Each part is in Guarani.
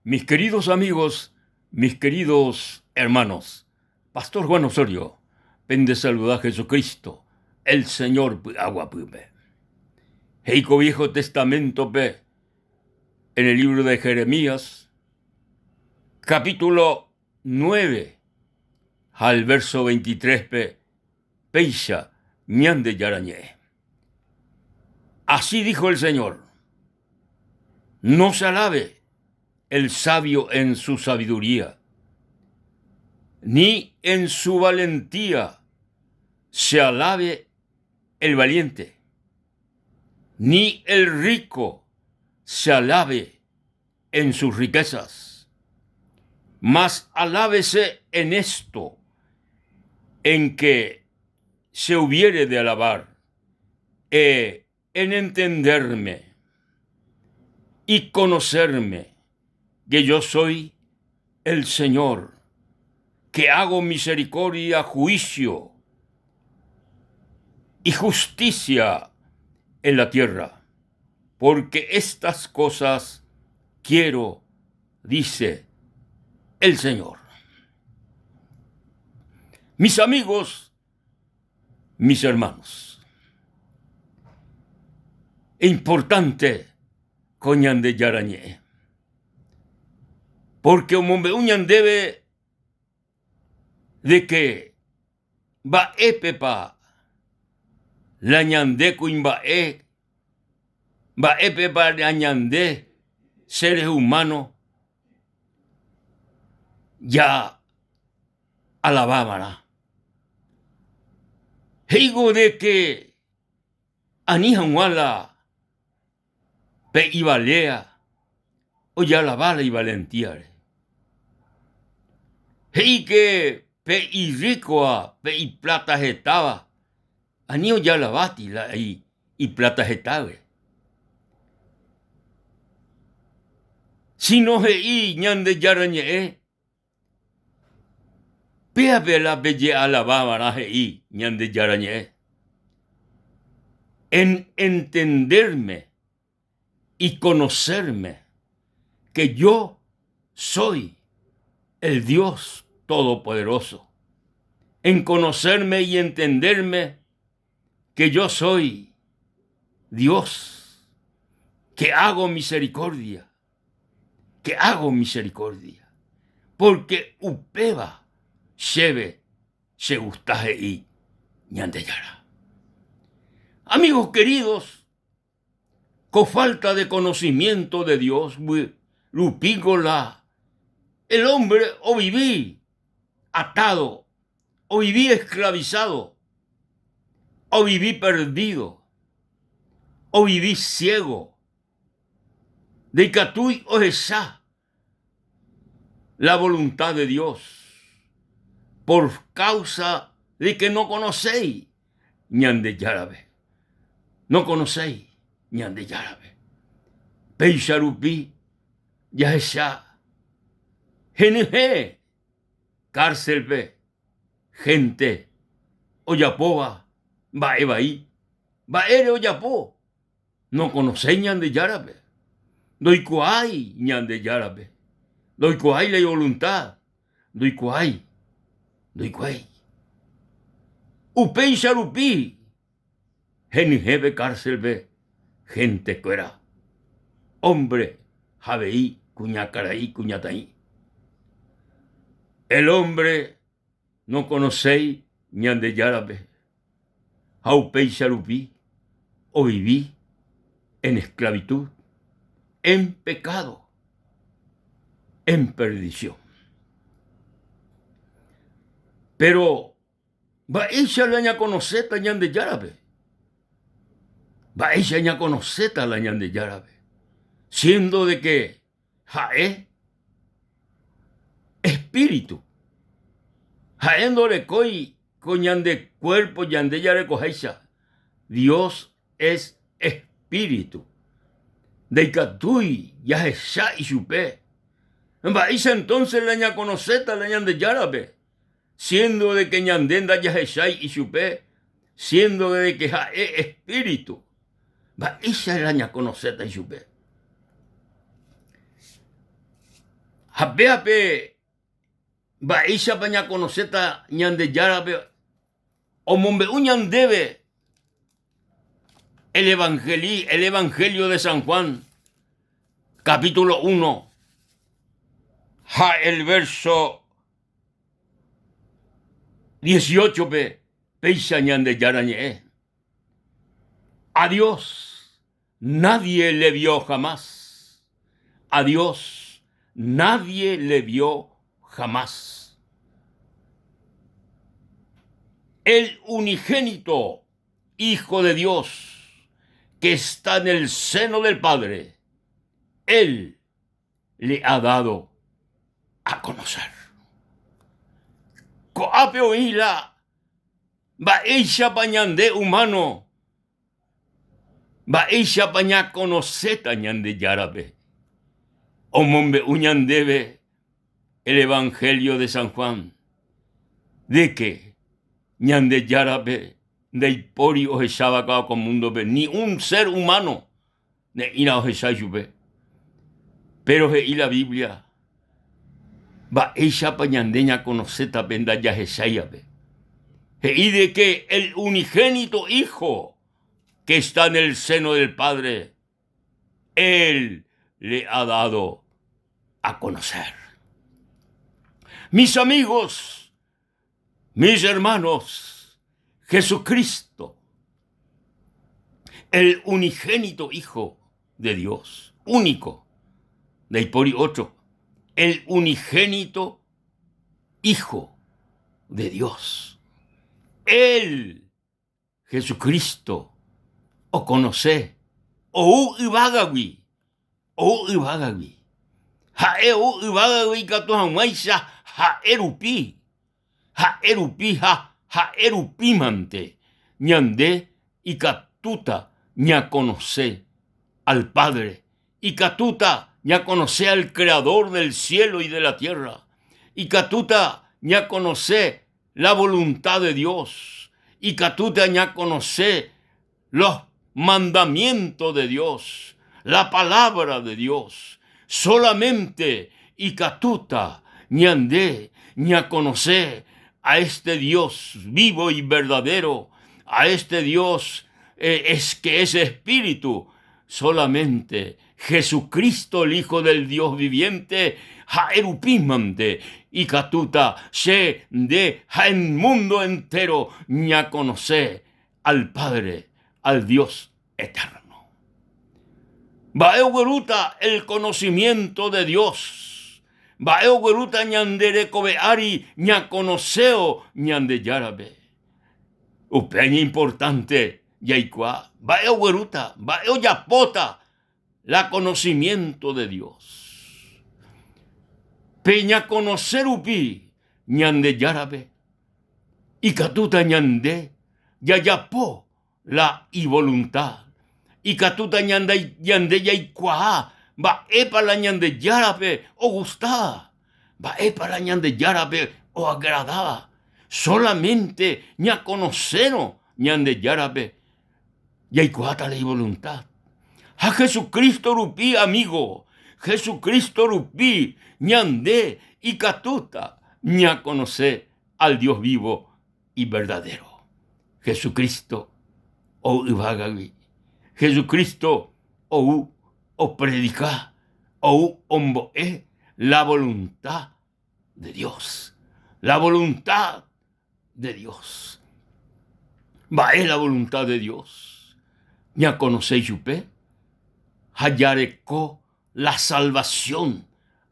Mis queridos amigos, mis queridos hermanos, Pastor Juan Osorio, pende saluda Jesucristo, el Señor py'aguapýpe. He'i ko Viejo Testamento-pe, en el libro de Jeremías, capítulo 9 ha el verso 23-pe, péicha Ñandejára ñe'ẽ. Así dijo el Señor, no se alabe el sabio en su sabiduría, ni en su valentía se alabe el valiente, ni el rico se alabe en sus riquezas. Mas alábese en esto, en que se hubiere de alabar, e en entenderme y conocerme que yo soy el Señor, que hago misericordia, juicio y justicia en la tierra, porque estas cosas quiero, dice el Señor. Mis amigos, mis hermanos, importante ko Ñandejára ñe'ẽ, porque omombe'u ñandéve de que mba'épepa la ñande kuimba'e, mba'épepa la ñande seres humanos ja alabávarã. He'ígo de que ani hag̃ua la pe ivaléa ojalava la ivalentiare. He'i ke pe irríkova, pe ipláta hetáva, ani ojalaváti la ipláta hetágui. Síno he'i Ñandejára Ñe'ẽ Péape la peje'alava va'erã he'i Ñandejára Ñe'ẽ, En entenderme y conocerme que yo soy el Dios Todopoderoso, en conocerme y entenderme que yo soy Dios, que hago misericordia, que hago misericordia, porque upéva chéve chegusta he'i Ñandejára. Amigos queridos, ko falta de conocimiento de Dios rupíko la el hombre ovivi atado, ovivi esclavizado, ovivi perdido, ovivi ciego, Ndaikatúi ohecha la voluntad de Dios por causa de que no conocéi Ñandejárape. No conocéi Ñandejárape. Péicha rupi jahecha henyhẽ cárcel-pe gente ojapóva mba'e vai. Mba'ére ojapo? Nokonoséi Ñandejárape, ndoikuaái Ñandejárape, ndoikuaái la ivoluntad, ndoikuaái, ndoikuaái. Upéicha rupi henyhẽ pe cárcel-pe hentekuéra, hombre ha avei kuñakarai, kuñataĩ. El hombre nokonoséi Ñandejárape ha upéicha rupi ovivi en esclavitud, en pecado, en perdición. Pero mba'éicha la ñakonoséta Ñandejárape? Mba'éicha ñakonoséta la Ñandejárape? Siendo de que Ha'e espíritu. Ha'e ndorekói ko ñande cuerpo ñande jarekoháicha. Dios es espíritu. Ndaikatúi jahecha ichupe. Mba'éicha entonces la ñakonoséta la Ñandejárape, siendo de que ñande ndajahechái ichupe, siendo de que ha'e espíritu. Mba'éicha la ñakonoséta ichupe? Ha péape mba'éichapa ñakonoséta Ñandejárape omombe'u ñandéve el evangeli, el evangelio de San Juan, capítulo 1, ha el verso 18-pe péicha Ñandejára ñe'ẽ. A Dios nadie le vio jamás. A Dios nadie le vio jamás. El unigénito Hijo de Dios que está en el seno del Padre, Él le ha dado a conocer. Ko'ápe oĩ la mba'éichapa ñande humano, mba'éichapa ñakonoséta Ñandejárape. Omombe'u ñandéve el Evangelio de San Juan de que Ñandejárape ndaipóri ohecháva ko múndope ni un ser humano Ne'ĩra ohecha ichupe. Péro he'i la Biblia, Mba'éichapa ñande ñakonoséta pe ndajahecháivape? He'i de que el unigénito Hijo que está en el seno del Padre, Él le ha dado a conocer. Mis amigos, mis hermanos, Jesucristo, el unigénito Hijo de Dios, único, ndaipóri otro, el unigénito Hijo de Dios. Él Jesucristo okonose ou yvágagui, ou yvágagui. Ha'e ou yvágagui ikatu hag̃uáicha ha'e rupi, ha'e rupi ha ha'e rupímante ñande ikatúta ñakonose al Padre, ikatúta ñakonose al Creador del cielo y de la tierra, ikatúta ñakonose la voluntad de Dios, ikatúta ñakonose los mandamientos de Dios, la palabra de Dios. Solamente ikatúta ñande ñakonose a este Dios vivo y verdadero, a este Dios eh, es que es espíritu, solamente Jesucristo, el Hijo del Dios viviente, ha'e rupímante ikatúta che, nde ha el mundo entero ñakonose al Padre, al Dios eterno. Mba'e oguerúta el conocimiento de Dios? Mba'e oguerúta ñande rekove ári ñakonoséo Ñandejárape? Upe iñimportánte jaikuaa mba'e oguerúta, mba'e ojapóta la conocimiento de Dios. Pe ñakonose rupi Ñandejárape, ikatúta ñande jajapo la ivoluntad, ikatúta ñande jaikuaa mba'épa la Ñandejárape ogustáva, mba'épa la Ñandejárape oagradáva. Solamente ñakonosérõ Ñandejárape jaikuaáta la ivoluntad. Ha Jesucristo rupi, amigo, Jesucristo rupi ñande ikatúta ñakonose al Dios vivo y verdadero. Jesucristo ou yvágagui. Jesucristo ou opredika, ou ombo'e la voluntad de Dios. La voluntad de Dios. Mba'e la voluntad de Dios? Ñakonose ichupe ha jareko la salvación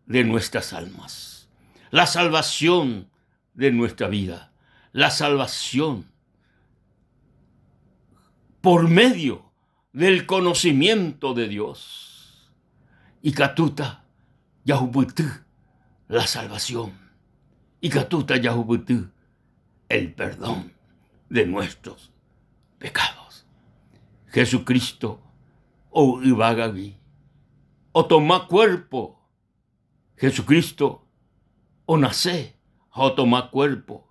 de nuestras almas, la salvación de nuestra vida, la salvación por medio del conocimiento de Dios. Ikatúta jahupyty la salvación. Ikatúta jahupyty el perdón de nuestros pecados. Jesucristo ou yvágagui otoma cuerpo. Jesucristo onase ha otoma cuerpo.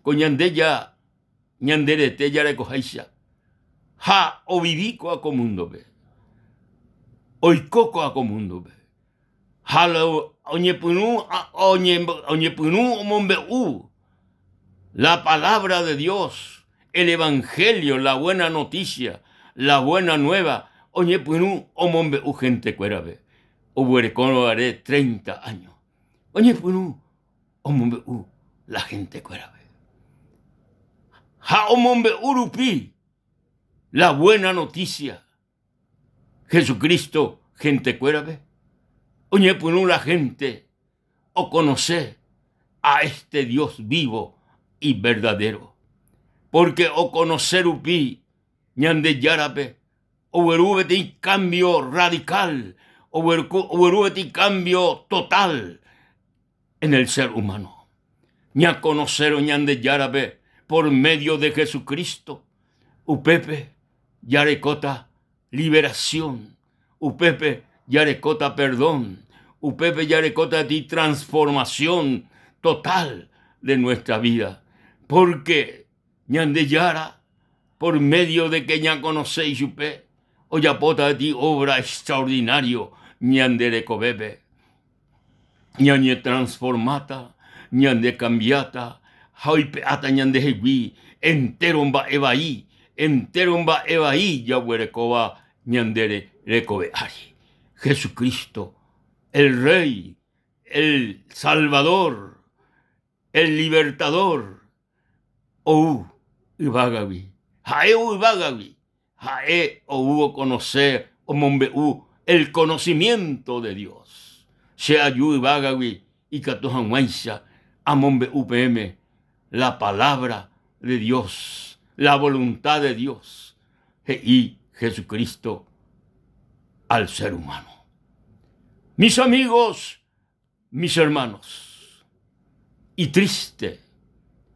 Ko ñande ja ñande rete jarekoháicha ha ovivi ko'a ko múndope, oiko ko'a ko múndope. Ha la oñepyrũ oñepyrũ omombe'u la palabra de Dios, el evangelio, la buena noticia, la buena nueva, oñepyrũ omombe'u hentekuérape oguerekórõ guare treinta años. Oñepyrũ omombe'u la hentekuérape. Ha omombe'u rupi la buena noticia Jesucristo hentekuérape, oñepyrũ la gente oconoce a este Dios vivo y verdadero. Porque oconoce rupi Ñandejárape ogueru peteĩ cambio radical, ogueru peteĩ cambio total en el ser humano. Ñakonocérõ Ñandejárape por medio de Jesucristo, upépe jarekóta liberación, upépe jarekóta perdón, upépe jarekóta peteĩ transformación total de nuestra vida. Porque Ñandejára por medio de que ñakonoce ichupe ojapóta peteĩ obra extraordinario ñande rekovépe. Ñañetransformáta, ñanekambiáta ha oipe'áta ñandehegui entéro mba'e vai, entéro mba'e vai jaguerekóva ñande rekove ári. Jesucristo, el Rey, el Salvador, el Libertador ou yvágagui. Ha'e ou yvágagui. Ha'e ou okonose, omombe'u el conocimiento de Dios. Che aju yvágagui ikatu hag̃uáicha amombe'u peẽme la palabra de Dios, la voluntad de Dios, he'i Jesucristo al ser humano. Mis amigos, Mis hermanos, itriste,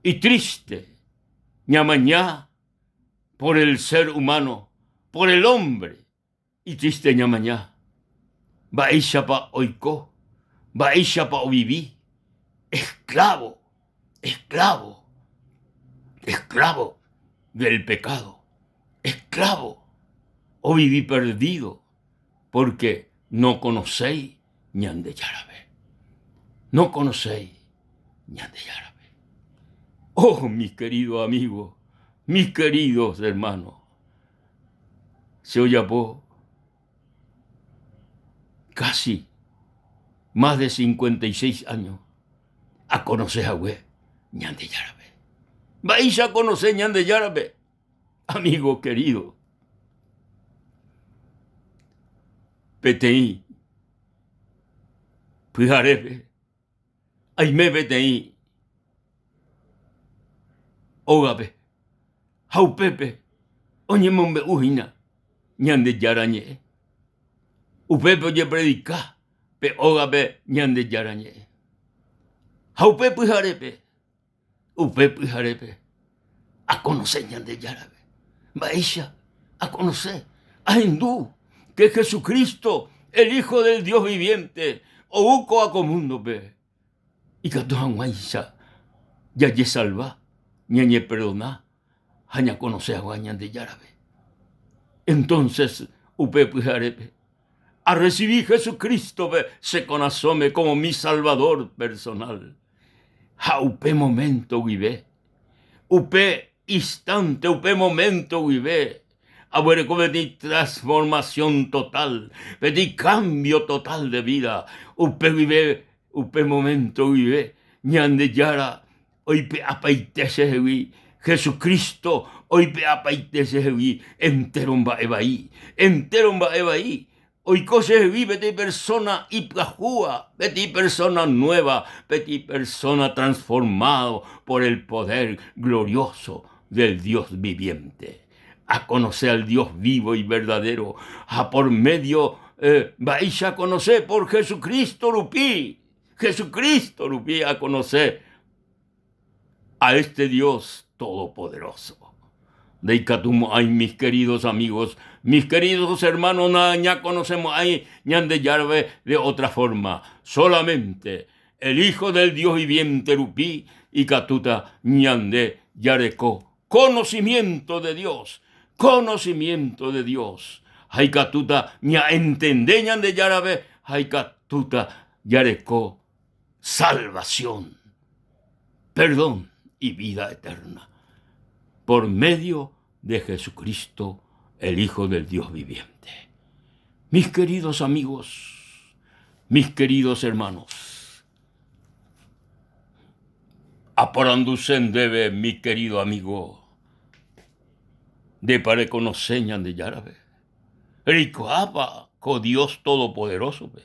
itriste ñamaña por el ser humano, por el hombre, itriste ñamaña mba'éichapa oiko, mba'éichapa ovivi, esclavo, esclavo, esclavo del pecado, esclavo, ovivi perdido, porque nokonoséi Ñandejárape. Nokonoséi Ñandejárape. Oh, mis queridos amigos, mis queridos hermanos, che ojapo casi más de 56 años akonose hague Ñandejárape. Mba'éicha akonose Ñandejárape? Amigo querido, peteĩ pyharépe aime peteĩ ógape ha upépe oñemombe'u hína Ñandejára ñe'ẽ. Upépe ojepredika pe ógape Ñandejára ñe'ẽ. Ha upe pyharépe Upe pyharépe akonose Ñandejárape. Mba'éicha akonose? Ahendu que Jesucristo, el Hijo del Dios viviente, ou kóva ko múndope ikatu hag̃uáicha jajesalva, ñañeperdona ha ñakonose hag̃ua Ñandejárape. Entonces upe pyharépe arresivi Jesucrístope che korasõme como mi Salvador personal. Ha upe momento guive, upe instante, upe momento guive, aguereko peteĩ transformación total, peteĩ cambio total de vida. Upe guive, upe momento guive, Ñandejára oipe'apaite chehegui, Jesucristo oipe'apaite chehegui entéro mba'e vai, entéro mba'e vai, oiko chehegui peteĩ persóna ipyahúva, peteĩ persóna nuéva, peteĩ persóna transformádo por el poder glorioso del Dios viviente. Akonose al Dios vivo y verdadero ha por medio mba'éicha akonose? Por Jesucristo rupi. Jesucristo rupi akonose a este Dios Todopoderoso. Ndaikatumo'ãi mis queridos amigos, mis queridos hermanos, nañakonosemo'ãi Ñandejárape de otra forma, solamente el Hijo del Dios viviente rupi ikatúta ñande jareko conocimiento de Dios, conocimiento de Dios. Ha ikatúta ña'entende Ñandejárape ha ikatúta. Jareko salvación, perdón y vida eterna por medio de Jesucristo, el Hijo del Dios viviente. Mis queridos amigos, mis queridos hermanos, aporanduse ndéve mi querido amigo, ndépa rekonose Ñandejárape? Reikuaápa ko Dios Todopoderósope?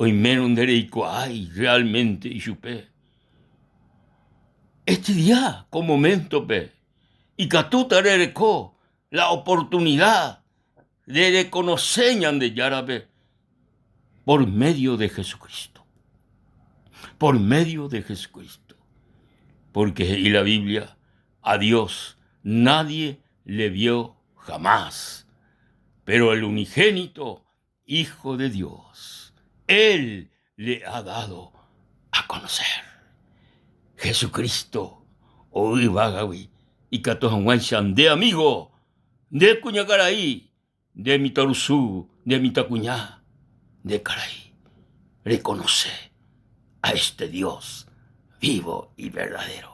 Oimérõ nde reikuaái realmente ichupe. Estudia ko moméntope ikatúta rereko la oportunida de rekonose Ñandejárape por medio de Jesucristo. Por medio de Jesucristo. Pórke he'i la Biblia, a Dios nadie le vio jamás, péro el Unigénito Hijo de Dios, Él le ha dado a conocer. Jesucristo ou yvágagui ikatu hag̃uáicha nde amigo, nde kuñakarai, nde mitãrusu, nde mitãkuña, nde karai, rekonose a este Dios vivo y verdadero.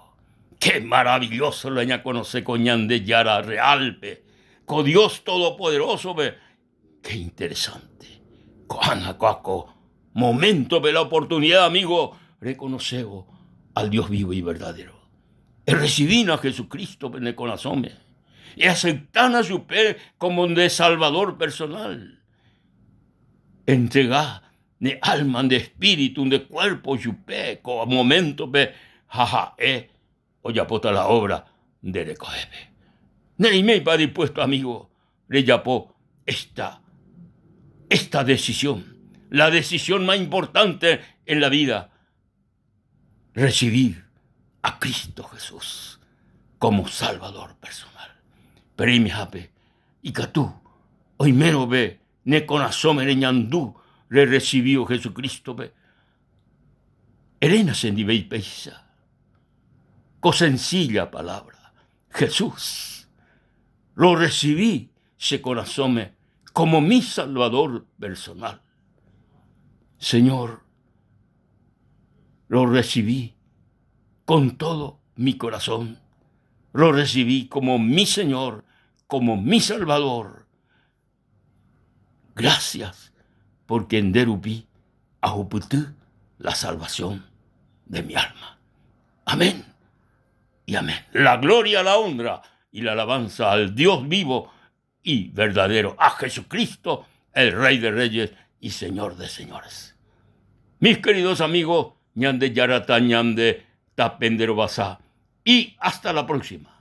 Qué maravilloso la ñakonose ko Ñandejára realpe, ko Dios Todopoderósope, Qué interesante! Ko'ág̃a kóa ko moméntope la oportunidad, amigo, rekonosévo al Dios vivo y verdadero. Errecibína Jesucrístope ne korasõme. Eaceptána chupe como nde Salvador personal. Entrega ne alma, nde espíritu, nde cuerpo chupe ko moméntope ha ha'e ojapóta la obra nde rekohépe. Nereiméipa dispuesto, amigo, rejapo esta, esta decisión, la decisión más importante en la vida, recibir a Cristo Jesús como Salvador personal. Pereimehápe ikatu oimérõve ne korasõme reñandu rerrecibívo Jesucristo-pe, eréna chendive ipéicha ko sencilla palabra, Jesús, rorrecibi che korasõme como mi Salvador personal. Señor, rorrecibi con todo mi corazón, rorrecibi como mi Señor, como mi Salvador. Gracias porque nde rupi ahupyty la salvación de mi alma. Amén y amén. La gloria, la honra y la alabanza al Dios vivo y verdadero, a Jesucristo, el Rey de Reyes y Señor de Señores. Mis queridos amigos, ñande yarata, ñande tapenderovasa. Y hasta la próxima.